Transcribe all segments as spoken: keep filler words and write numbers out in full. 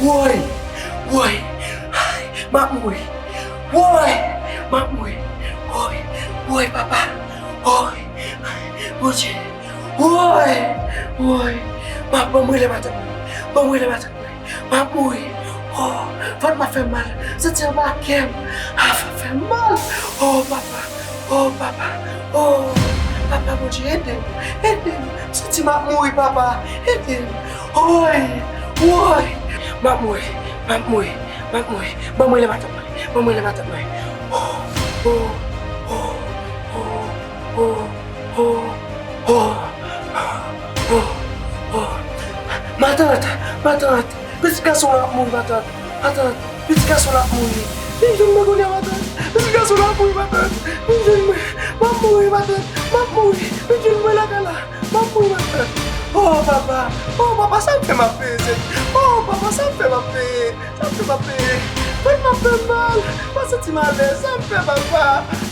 Woy! Woy! M ap mouri! Woy! M ap mouri! Woy! Woy, papa! Woy! Bondye! Woy! Woy! M ap, ban m rele matant mwen! Ban m rele matant mwen! M ap mouri! Oh, vant mwen fè m mal! Santi anba kè m! Ah, vant fè m mal! Oh, papa! Oh, papa! Oh, papa Bondye, ede m! Ede m! M santi m ap mouri, papa! Ede m! Woy! Woy! M ap mouri! M ap mouri! M ap mouri! Ban m rele matant mwen! Ban m rele matant mwen! Oh! Oh! Oh! Oh! Oh! Oh! Oh! Oh! Matant! Matant! Pitit gason w la ap mouri, matant! Matant! Pitit gason w la ap mouri! Vin jwenn mwen kounye a, matant! Pitit gason w la ap mouri, matant! Vin jwenn mwen! M ap mouri, matant! M ap mouri! Vin jwenn mwen lakay la! M ap mouri, matant! Oh, papa! Oh, papa, sa m fè m ap peye, Seyè! Oh, papa, sa m fè m ap peye! Sa m fè m ap peye? Vant mwen ap fè m mal. M pa santi m alèz. Sa m fè, papa?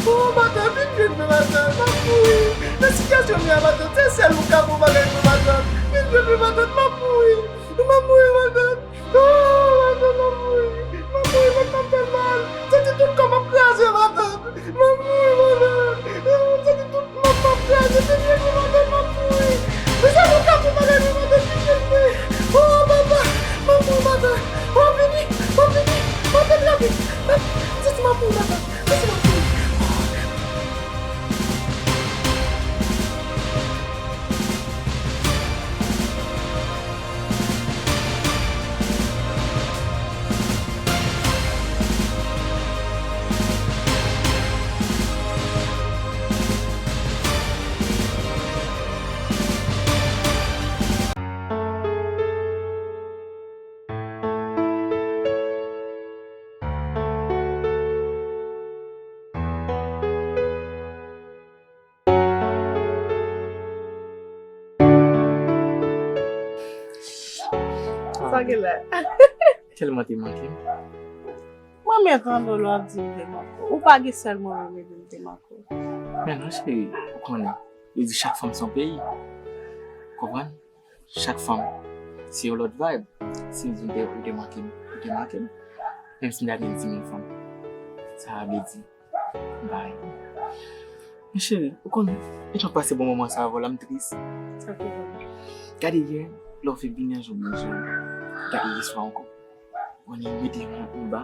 Oh, matant, vin jwenn mwen, matant. M ap mouri. Nan sitiyasyon m ye a, matant, se sèl ou k ka fè yon bagay pou mwen, matant. Vin jwenn mwen, matant. M ap mouri. M ap mouri, matant. Oh, matant, m ap mouri. M ap mouri, vant mwen ap fè m mal. M santi tout kò m ap kraze, matant. M ap mouri, matant. Oh, m santi tout Mwen p ap kraze, vin jwenn mwen, matant, m ap mouri. Mezanmi, ou ka fè bagay pou matant, vin jwenn mwen. Oh, papa, m ap mouri, matant. Oh, vini, oh, vini, matant, rapid. M ap, m santi m ap mouri, matant. M santi m ap mouri. Sa gen la. Tèlman te manke m. Mwen menm tande w lè w ap di m te manke w. Ou pa gen sèl mwen menm epi m te manke w. Men non cheri, ou konnen, yo di chak fanm se yon peyi. Konprann? Chak fanm se yon lòt vibe. Si m di m te, ou te manke m, ou te manke m. Menm si m ta gen di mil fanm, sa pa vle di m pa renmen w. Men cheri, ou konnen, etan m pase bon moman sa avè w la, m tris. Sa fè w? Gade yè, lè w fin vini an, jan w byen jwe, gade yè swa ankò. Konnen m mete men anba,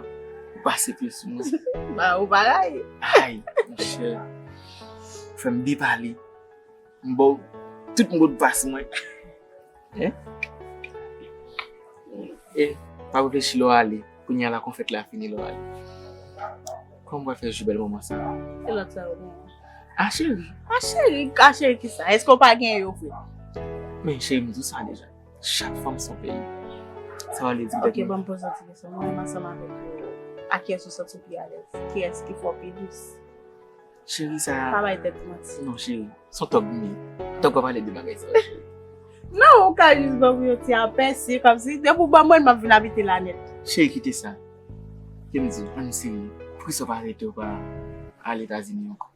ou pase pye sou mwen. Ba, ou pa rayi. Ay, monchè. Ou fè m byen pale. M ba w tout modpas mwen. Hein? E, pa reflechi lè w ale. Kounye a la konfèt la fini lè w ale. Kòman w pral fè jwi bèl moman sa a? Se lòt sa yo genyen. A cheri. A cheri, a cheri kisa? Èske w pa genyen yo vre? Men cheri, m di w sa deja. Chak fanm se yon peyi. Sa w ale di. Ok, ban m poze w ti kesyon. Mwen menm ansanm avèk yo, a kiyès ou santi w pi alèz? Kiyès ki fè w pi dous? Cheri, sa. Pa bay tèt ou manti. Non, cheri. Se yon tòg m ye. Tòg pa pale de bagay sa yo, cheri. Non, ou ka jis ban m yon ti apèsi, kòmsi depi w ban mwen, m ap vin abite la nèt. Cheri, kite sa. Ke m di w, ann serye. Poukisa w pa rete, w pa al Etazini ankò?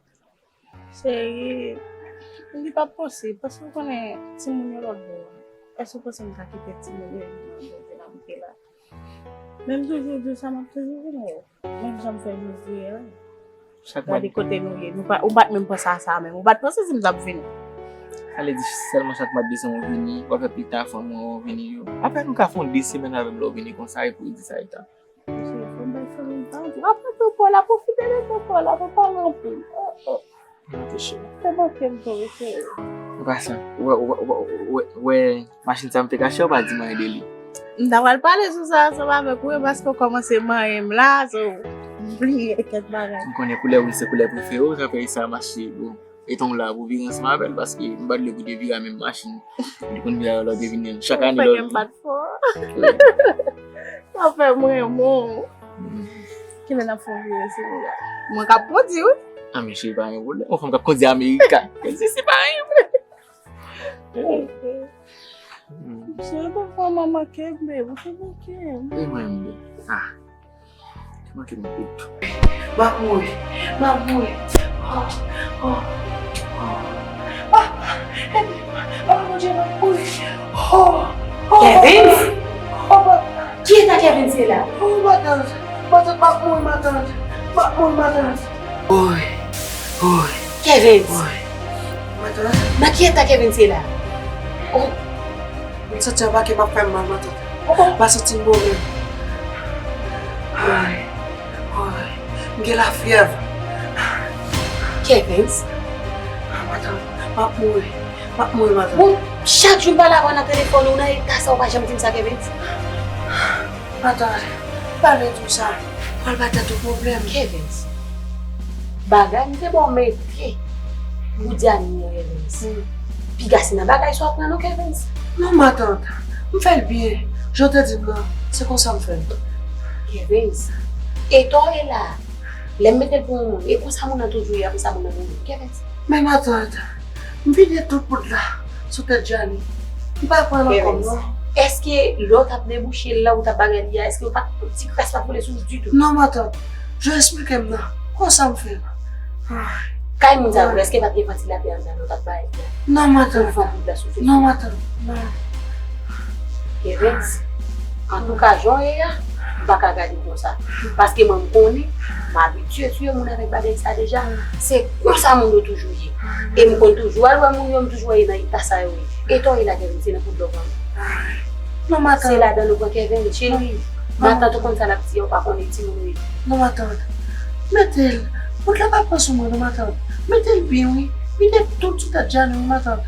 Cheri, li p ap posib, paske w konnen timoun yo lòt bò a. Èske w panse m ka kite timoun yo epi m vin abite la? Men m toujou di w sa, m ap toujou vini. Menm jan m fè Jezi a. Gade kote nou ye. Nou pa, ou pa t menm panse a sa menm. Ou pa t panse si m t ap vini. Sa vle di sèlman chak mwa de desanm ou vini, w ap fè pita fanm ou vini yo. Apèn ou ka fè yon de semèn avè m lè w vini konsa, epi w di sa eta. Cheri, fò m bay fanmi m tan tou. Apre tou, pwa la, pwofite de tou, pwa la, pa pale anpil. Oh, oh. Ok, cheri. Se manke m tou, wi, cheri. An pasan, ou wè, ou wè, ou wè, ou wè, ou wè machin sa m te kache, ou pa di m anyen de li. M ta pral pale sou sa ansanm avèk ou, paske w kòmanse manyen m la, so, m bliye kèk bagay. M konnen koulè wouz se koulè prefere w, sa fè sa mache, bon. Etan w la pou vire ansanm avè l, paske m pa t vle pou te vire a menm machin. Li konn vire a lè w te vin chak ane lè w. Fè ke m bat fò. Sa fè m renmen w. Kilè n ap fè yon vire sou li a? Mwen k ap kondi, wi. A, men cheri, pa gen pwoblèm. Yon fanm k ap kondi Amerika. Kondi isi pa anyen vre. Cheri, pafwa manman kenbe, ou te manke m. E mwen menm. Ah. Te manke m tout. M ap mouri. M ap mouri. Oh, oh, oh. Papa, ede mwen. Oh, mon Dieu, m ap mouri. Oh, oh. Kevin? Oh, papa. Ki eta Se la. Oh, matant. Matant, m ap mouri, matant. M ap mouri, matant. Woy. Woy. Kevens. Woy. Matant. Nan ki eta Kevens ye la? Oh. M santi anba kè m ap fè m mal, matant. Oh. M pa santi m bon menm. Woy. Woy. M gen lafyèv. Kevens. Matant, m ap mouri. M ap mouri, matant. Bon, chak jou m pale avè w nan telefòn, ou nan eta sa, ou pa janm di m sa, Kevens. Matant, pa vle di w sa. Pral bay tèt ou pwoblèm. Kevens. Bagay m te ba w mete pou Diani an, Kevens. Hmm. Piga se nan bagay sa w pran non, Kevens. Non, matant. M fè l byen. Jan w te di m nan, se konsa m fè l. Kevens. Eta w ye la. Lè m mete l pou yon moun, e konsa moun nan toujou ye, apre sa moun nan mouri. Kevens. Men matant, m vide tout poud la sou tèt Diani. M pa pran l ankò, non. Èske lè w t ap debouche l la, ou t ap bagay li a, èske w pa t, ti kras pa t vole sou ou ditou? Non, matant. Jan w esplike m nan, konsa m fè l. Ay. Kay moun sa yo, èske pa t gen vantilatè anndan lè w t ap bagay li a? Non, matant. Ou fè poud la sou fè. Non, matant. Non. Kevens, antouka, jan w ye a, m pa ka gade w konsa. Paske mwen, m konnen, m abitye tiye moun avèk bagay sa deja. Se konsa moun yo toujou ye. E m konn toujou al wè moun yo, m toujou wè yo nan eta sa yo ye. Eta w ye la, Kevens, se nan poud la w pran. Non, matant. Se ladan l ou pran, Kevens, cheri. Matant ou konn sa l ap di a, ou pa konnen timoun ou ye. Non, matant. Mete l. Poud la pa pran sou mwen, non, matant. Mete l byen, wi. Vide tout sou tèt Diani, wi, matant.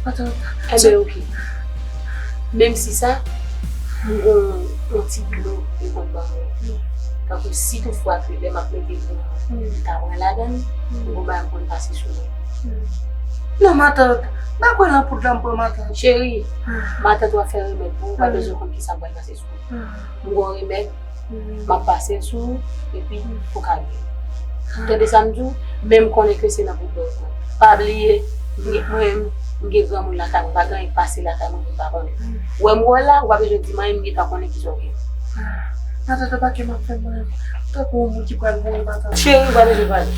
Matant. Enben, oke. Menm si sa, m gon yon ti dlo m konn ban mwen. Tankou si toutfwa ke lè m ap mete l pou mwen, m ta pran ladan l, m gon bagay m konn pase sou mwen. Non, matant. M pa kwè nan poud la m pran, matant. Cheri, matant w ap fè remèd pou ou, ou pa bezwen konn kisa m pral pase sou ou. M gon remèd, m ap pase l sou ou, epi ou ka byen. Tande sa m di w? Men m konnen ke se nan poud la w pran. Pa bliye, m gen, mwen menm, m gen granmoun lakay mwen, pa gen anyen k pase lakay mwen pou m pa konnen. Wè m wè w la, ou pa bezwen di m anyen, m gentan konnen kisa w gen. Matant, anba kè m ap fè m mal. Tankou yon moun ki pral mouri, matant. Cheri, ou pa bezwen pale.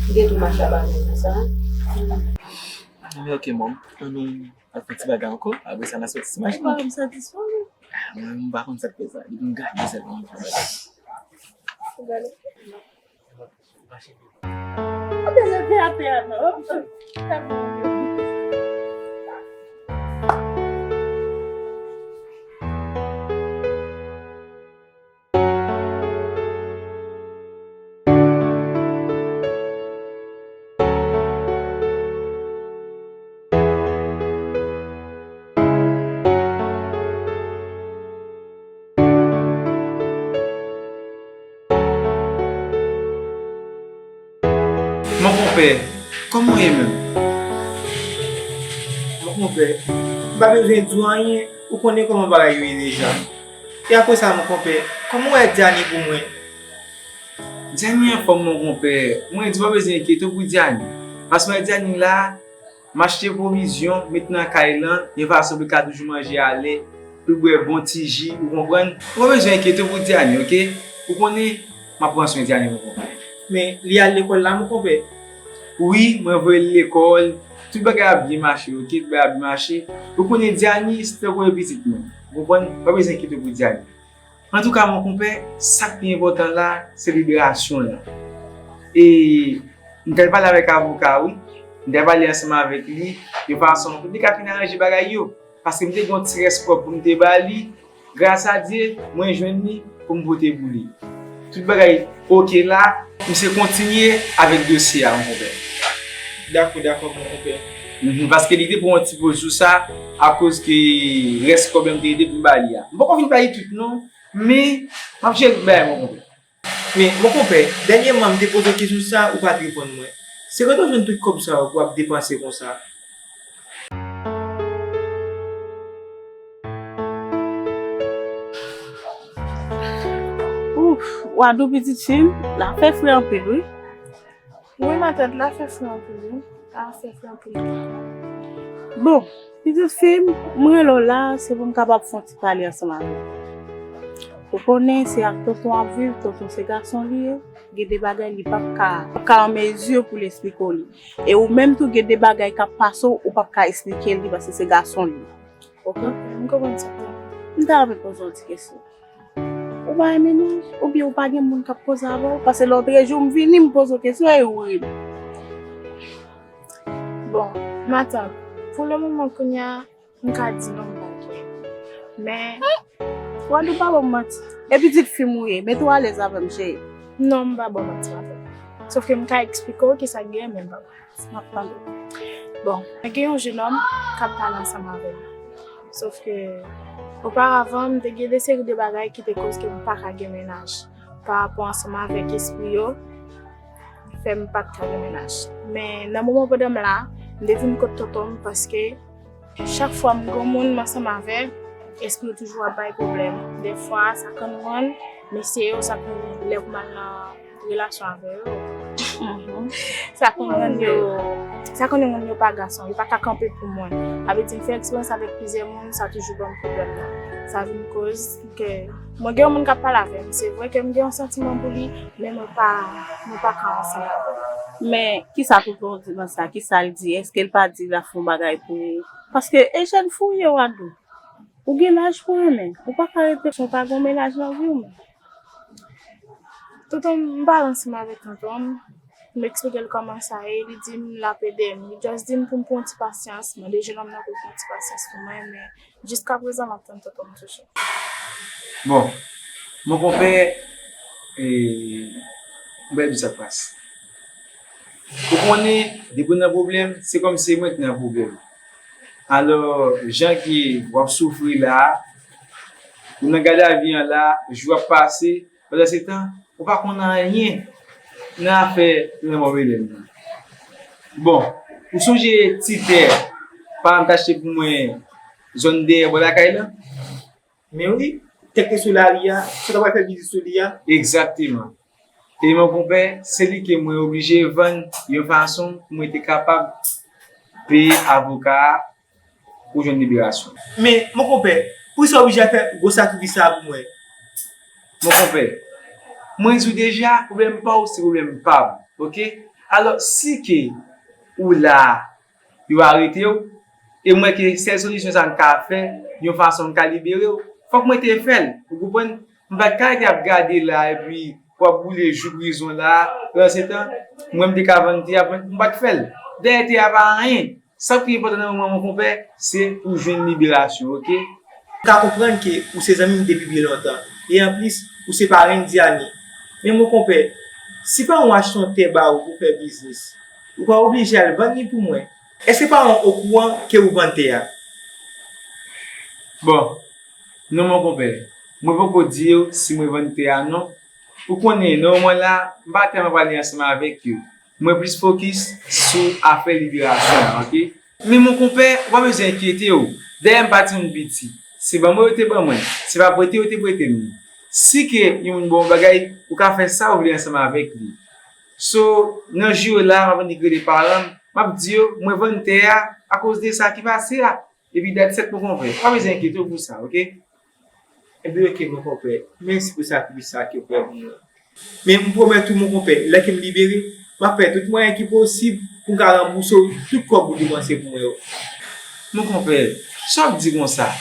M gen tou mache a bagay nan sa. Anben, oke, mom. Ann nou al fè ti bagay ankò. Apre sa, n a soti. Imajine w, m satisfè, wi. Ah, mwen, m pa konn sa k fè sa. Depi m gade sèlman, m fè bagay. Ou gade? Ou bezwen fè atè a, non? Mon konpè, kòman w ye menm? Mon konpè, m pa bezwen di w anyen, ou konnen kòman bagay yo ye deja. E apre sa, mon konpè, kòman w wè Diani pou mwen? Diani anfòm, mon konpè. Mwen di w pa bezwen enkyete w pou Diani. Paske w wè Diani la, m achte pwovizyon, met nan kay lan, yon fason pou l ka toujou manje alè, pou l bwè bon ti ji, ou konprann? Ou pa bezwen enkyete w pou Diani, oke? Ou konnen, m ap pran swen Diani, mon konpè. Men, li al lekòl la, mon konpè? Wi, mwen voye l lekòl. Tout bagay ap byen mache, oke? Tout bagay ap byen mache. Ou konnen Diani, se tankou yon pitit mwen. Ou konprann? Pa bezwen enkyete w pou Diani. Antouka, mon konpè, sa k pi enpòtan la, se liberasyon l lan. E m t al pale avèk avoka, wi. M t al pale ansanm avèk li, yon fason pou li ka fin aranje bagay yo. Paske m te gen yon ti rès kòb pou m te ba li. Gras a Dye, mwen jwenn li pou m pote pou li. Tout bagay oke la, misye kontinye avèk dosye a, mon konpè. Dakò, dakò, mon konpè. Mhm, paske li te pran yon ti poz sou sa, akoz ke rès kòb la m te ede pou m ba li a. M poko fin ba li tout, non, men m ap jere tout bagay, mon konpè. Men, mon konpè, dènyèman, m te poze w kesyon sa, ou pa t reponn mwen. Se kote w jwenn tout kòb sa yo pou w ap depanse konsa? Ouf, wadou pitit fi m, la fè fre anpil, wi. Wi, matant, la fè fre anpil, wi. La fè fre anpil. Bon, pitit fi m, m rele w la, se pou m kapab fè yon ti pale ansanm avè w. Ou konnen, se ak tonton w ap viv, tonton se gason li ye. Gen de bagay li p ap ka, p ap ka an mezi pou l esplike w li. E ou menm tou, gen de bagay k ap pase w, ou p ap ka esplike l li, paske se gason li ye. Oke? M konprann sa w di. M ta renmen poze w ti kesyon. Ou pa gen mennaj? Oubyen ou pa gen moun k ap koze avè w? Paske lòtrejou m vini, m poze w kesyon e ou ri m. Bon, matant, pou le moman kounye a, m ka di non, m pa gen. Men, Wadou, pa ban m manti. E pitit fi m ou ye, mete w alèz avè m, cheri. Non, m pa ba w manti, matant. Sòf ke m ka eksplike w kisa k genyen, men m pa ba w manti. M ap tande. Bon, mwen gen yon jenòm k ap pale ansanm avè m. Sòf ke, oparavan, m te gen de seri de bagay ki te koz ke m pa ka gen mennaj. Pa rapò ansanm avèk espri yo, fè m pa t ka gen mennaj. Men nan moman pandan m la, m te vin kot tonton m paske chak fwa m gen yon moun m ansanm avè, espri yo toujou ap bay pwoblèm. Dèfwa, sa konn rann mesye yo, sa konn lè pou m al nan relasyon avè yo. Sa konn rann yo, sa konn rann yo pa gason, yo pa ka kanpe pou mwen. Sa vle di m fè eksperyans avèk plizyè moun, sa toujou ban m pwoblèm nan. Sa vin koz ke mwen gen yon moun k ap pale avè m. Se vre ke m gen yon santiman pou li, men mwen pa, mwen pa ka ansanm avè l. Men, kisa tonton w di nan sa? Kisa l di? Èske l pa di l ap fè yon bagay pou ou? Paske e jèn fi w ye, Wadou. Ou gen laj pou renmen. Ou pa ka rete san w pa gen yon mennaj nan vi w, men. Tonton m, m pale ansanm avèk tonton m. M eksplike l kòman sa ye. Li di m l ap ede m. Li just di m pou m pran yon ti pasyans. Mande jenòm nan pou l pran yon ti pasyans pou mwen, men jiskaprezan, m ap tann tonton m toujou. Bon, mon konpè, e, m pral di sa k pase. Ou konnen, depi w nan pwoblèm, se kòmsi se mwen ki nan pwoblèm. Alò, jan ke w ap soufri la a, ou nan gadavi an la, jou ap pase, pandan se tan, ou pa konn anyen nan afè lanmò Belèn nan. Bon, ou sonje ti tè paran m t achte pou mwen zòn dèyè bò lakay la? Men wi, tè k te sou lari a, sa w ta pral fè biznis sou li a? Egzakteman. E mon konpè, se li ke mwen oblije vann yon fason pou mwen te kapab peye avoka a pou jwenn liberasyon. Men, mon konpè, poukisa w oblije al fè gwo sakrifis sa a pou mwen? Mon konpè, mwen di w deja, pwoblèm pa w se pwoblèm pa m, oke? Alò, si ke ou la a, yo arete w, e m wè ke sèl solisyon sa m ka fè, yon fason m ka libere w, fòk mwen te fè l, ou konprann? M pa t ka rete ap gade la, epi w ap boule jou prizon la, pandan se tan, mwen m te ka vann tè a, m pa t fè l. Dayè tè a pa anyen. Sa k pi enpòtan nan moman, mon konpè, se pou jwenn liberasyon, oke? M ka konprann ke ou se zanmi m depi byen lontan, e anplis, ou se parenn Diani. Men mon konpè, si paran w achte yon tè ba ou pou fè biznis, ou pa oblije al vann li pou mwen. Èske paran w okouran ke ou vann tè a? Bon, non, mon konpè, mwen poko di yo si mwen vann tè a non. Ou konnen, nan moman la, m pa tèlman prale ansanm avèk yo. Mwen plis fokis sou afè liberasyon an, oke? Men mon konpè, ou pa bezwen enkyete w. Dayè m pa timoun piti. Se ban mwen yo te ban mwen. Se pa prete yo te prete m li. Si ke yon moun ba w yon bagay, ou ka fè sa ou vle ansanm avèk li. So, nan jou yo la, m ap annik rele paran m, m ap di yo, mwen vann tè a akoz de sa ki pase a. Epi that's it, mon konpè. Pa bezwen enkyete w pou sa, oke? Ebyen oke, mon konpè. Mèsi pou sakrifis sa ke w fè pou mwen. Men m pwomèt ou, mon konpè, lè ke m libere, m ap fè tout mwayen ki posib pou m ka ranbouse w tout kòb ou depanse pou mwen yo. Mon konpè, sa w ap di konsa?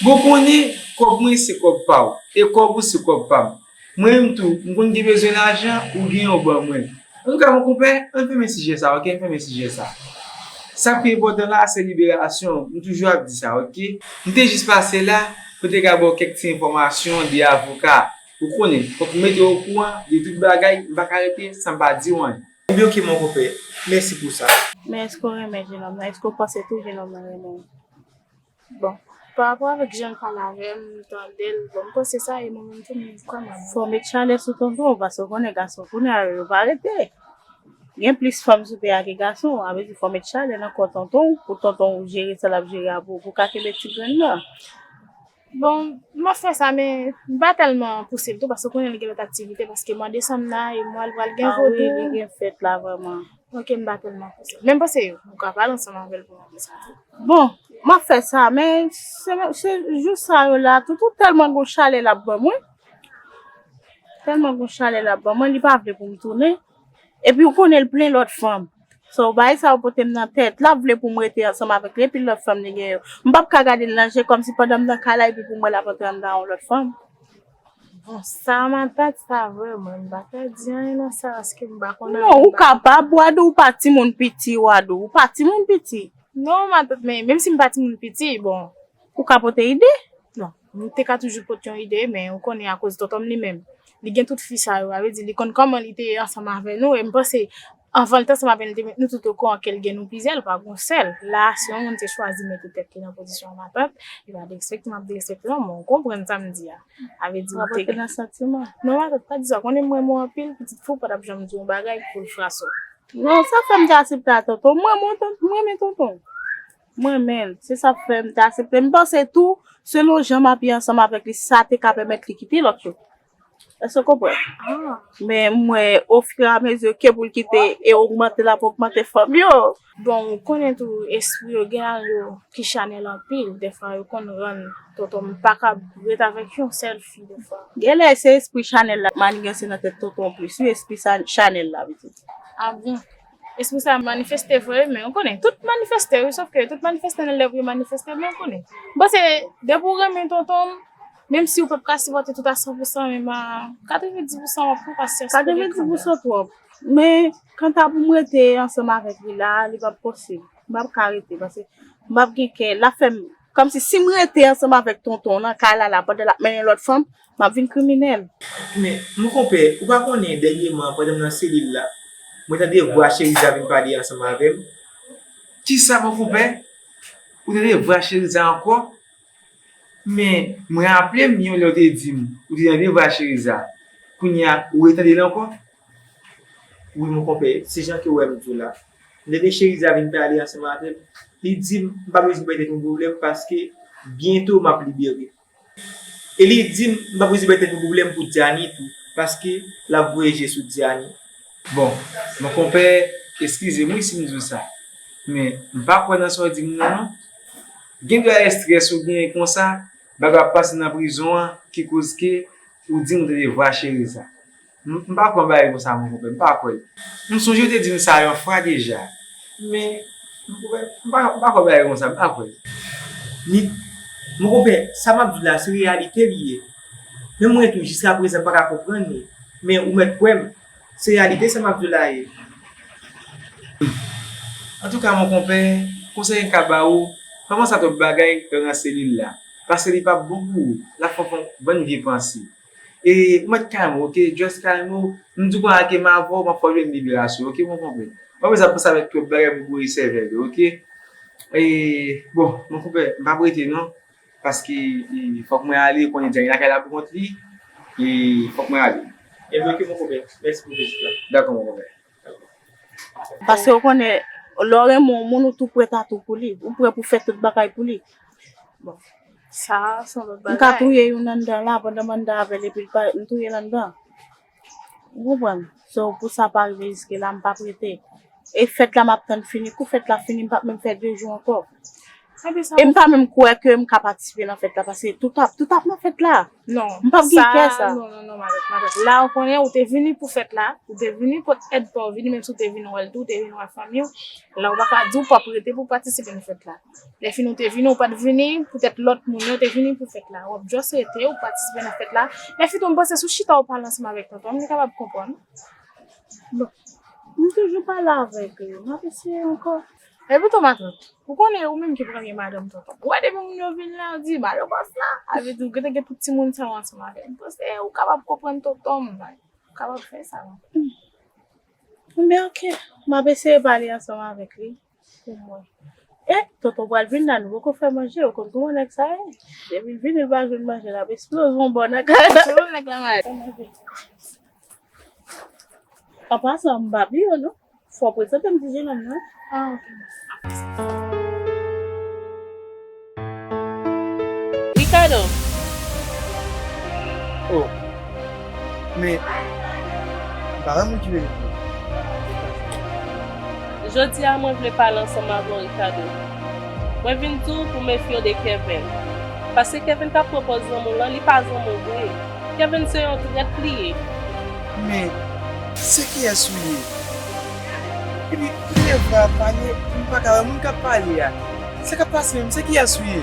Bon, konnen, kòb mwen se kòb pa w, e kòb ou se kòb pa m. Mwen menm tou, m konn gen bezwen lajan, ou genyen w ban mwen. Antouka, mon konpè, ann fèmen sijè sa, oke? Ann fèmen sijè sa. Sa k pi enpòtan la, se liberasyon w. M toujou ap di sa, oke? M te jis pase la pou te ka ba w kèk ti enfòmasyon de avoka. Ou konnen, fòk m mete w okouran de tout bagay, m pa ka rete san m pa di w anyen. Ebyen, oke, mon konpè. Mèsi pou sa. Men èske w renmen jenòm nan? Èske w panse tou jenòm nan renmen w? Bon, pa rapò avèk jan l pale avè m, m tande l, bon, m panse sa, e mwen menm tou, m kwè mwen. Fò w met chalè sou tonton w, paske w konnen gason kounye a yo pa rete. Gen plis fanm sou tè a ke gason, sa vle di fò w met chalè nan kò tonton w, pou tonton w jere sa l ap jere a pou, pou w ka kenbe ti grenn nan. Bon, m ap fè sa, men m pa tèlman pouse l tou, paske w konnen li gen lòt aktivite, paske mwa desanm nan, e mwa l pral gen vodou. A wi, li gen fèt la vrèman. Ok, m pa tèlman panse. Men m panse yo, m ka pale ansanm avè l pou m ap santi. Bon, m ap fè sa, men se, se jou sa yo la, tou, tou tèlman gon chalè l ap ban mwen. Tèlman gon chalè l ap ban mwen, li pa vle pou m tounen. Epi ou konnen l plen lòt fanm. So, bagay sa yo pote m nan tèt. L ap vle pou m rete ansanm avèk li, epi lòt fanm li gen yo. M p ap ka gade l nan je kòmsi pandan m nan kay la, epi pou m wè l ap antre anndan yon lòt fanm. Bon, sa matant sa vrèman, m pa ka di anyen nan sa, paske m pa konn anyen. Non, ou kapab, Wadou, ou pa timoun piti, Wadou, ou pa timoun piti. Non, matant, men menm si m pa timoun piti, bon. Ou ka pote ide? Non, m te ka toujou pote yon ide, men ou konnen akoz tonton m li menm, li gen tout fi sa yo, sa vle di li konn kòman li te ye ansanm avè nou, e m panse anvan l te ansanm avè n, li te met nou tout okouran ke l gen nou plizyè, li pa gon sèl. La a, si yon moun te chwazi mete tèt li nan pozisyon matant, li pa derespekte m, ap derespekte l, non, men w konprann sa m di a. Sa vle di m te. Rapote nan santiman. Non, matant, pa di sa, w konnen m renmen w anpil, pitit fi w pa t ap janm di yon bagay pou l fraso. Non, sa fè m te aksepte a tonton. M renmen w, ton- m renmen tonton. M renmen l. Se sa k fè m te aksepte. M panse tou, selon jan m ap ye ansanm avèk li, sa te ka pèmèt li kite lòt yo. Èske w konprann? Men m wè, ofiramezi ke pou l kite e ogmante, l ap ogmante fanm yo. Bon, ou konnen tou, espri yo gen nan yo ki chanèl anpil. Dèfwa, yo konn rann tonton m pa kab ret avèk yon sèl fi dèfwa. Genlè se espri chanèl la k maniganse nan tèt tonton w plis wi, espri chanèl la pitit. A bon? Espri sa manifeste vre wi, men ou konnen, tout manifeste wi, sòf ke tout manifeste nan lè pou yo manifeste, men ou konnen. M panse depi w renmen tonton m, menm si w p ap ka sipòte tout a san pou san, menm a katrevenndis pou san w ap pran pasyans pou li kanmenm. Katrevenndis pou san twòp. Men kanta pou m rete ansanm avèk li la a, li p ap posib. M p ap ka rete paske m p ap gen kè. L ap fè m kòmsi si m rete ansanm avèk tonton nan kay la la pandan l ap mennen lòt fanm, m ap vin kriminèl. Men mon konpè, ou pa konnen dènyèman pandan m nan selil la, mwen tande vwa Cheriza vin pale ansanm avè m. Kisa mon konpè? Ou tande vwa Cheriza ankò? Men mwen raple m yon lè w te di m ou te tande vwa Cheriza, kounye a ou retande l ankò? Wi mon konpè, se jan ke w wè m di w la. M tande Cheriza vin pale ansanm avè m, li di m m pa bezwen bay tèt mwen pwoblèm paske byento m ap libere. E li di m m pa bezwen bay tèt mwen pwoblèm pou Diani tou paske l ap voye je sou Diani. Bon, mon konpè, eskize m wi si m di w sa, men m pa kwè nan sa w di m nan non. Gen dwa estrès ou genyen konsa, bagay w ap pase nan prizon an ki koz ke ou di m ou tande vwa Cheriza. M pa kwè yon bagay konsa mon konpè, m pa kwè l. M sonje w te di m sa yon fwa deja, men m pa kwè bagay konsa, m pa kwè l. Ni, mon konpè, sa m ap di w la se reyalite li ye. Menm mwen tou jiskaprezan m pa ka konprann li, men ou mèt kwè m, se reyalite sa m ap di w la ye. Antouka mon konpè, konsèy m ka ba ou, pa panse a twòp bagay lè w nan selil la, paske li p ap bon pou ou, l ap fè w fè yon bann vye panse. E ou mèt kalme w, oke? Just kalme w. M di w konsa ke m avè w, m ap fè w jwenn liberasyon, oke, mon konpè? Ou pa bezwen ap panse avèk twòp bagay pou boure sèvèl ou, oke? E, bon, mon konpè, m p ap rete non, paske e, fòk mwen ale, ou konnen Diani lakay la pou kont li, e fòk mwen ale. Ebyen, oke, mon konpè, mèsi pou vizit la. Dakò, mon konpè. Paske ou konnen, lè w renmen yon moun, ou tou prèt a tou pou li. Ou prè pou fè tout bagay pou li. Bon. Sa a se yon lòt bagay. M ka touye youn anndan la, pandan m anndan avè l, epi l pa, m touye l anndan. Ou konprann? So, pou sa pa rive jiske la, m p ap rete. E fèt la, m ap tann fini. Kou fèt la fini, m p ap menm fè de jou ankò. E m pa menm kwè ke m ka patisipe nan fèt la, paske tout ap, tout ap nan fèt la. Non, m p ap gen kè sa. Non, non, non, matant, matant. La, ou konnen, ou te vini pou fèt la, ou te vini pot èd pa w vini, menm si w te vin wè l tou, ou te vin wè fanmi w. La, ou pa ka di w p ap rete pou w patisipe nan fèt la. Lè fini, ou te vini, ou pa t vini poutèt lòt moun yo, ou te vini pou fèt la. W ap just rete, ou patisipe nan fèt la. Lè fini, m panse si w chita, ou pale ansanm avèk tonton m, li kapab konprann. Bon, m toujou pale avèk li, m ap eseye ankò. Epi tou, matant, ou konnen ou menm ki premye madanm tonton m. Ou wè depi moun yo vin la, yo di, "Madan bòs la." Sa vle di, ou gentan gen tout timoun sa yo ansanm avè l. M panse ou kapab konprann tonton m, man. Ou kapab fè sa, non. Ebyen, oke. M ap eseye pale ansanm avèk li pou m wè. E, tonton pral vin la, nou poko fè manje, ou konn kòman nèg sa ye. Depi l vini, l pa jwenn manje, l ap esploze yon bò nan kay la. An pasan, m pa bliye w non. Fò w prezante m ti jenòm nan. Ah, ok. Ricardo. Oh. Men, m pa wè moun ki vle rele m. Jodi a, mwen vle pale ansanm avè w, Ricardo. Mwen vin di w pou w mefye w de Kevin. Paske Kevin k ap pran pòz zanmi w lan, li pa zanmi w vre. Kevin se yon trèt li ye. Men, se kiyès ou ye? Epi, kote vwa ap pale, m pa ka wè moun k ap pale a. Sa k ap pase menm? Se kiyès ou ye?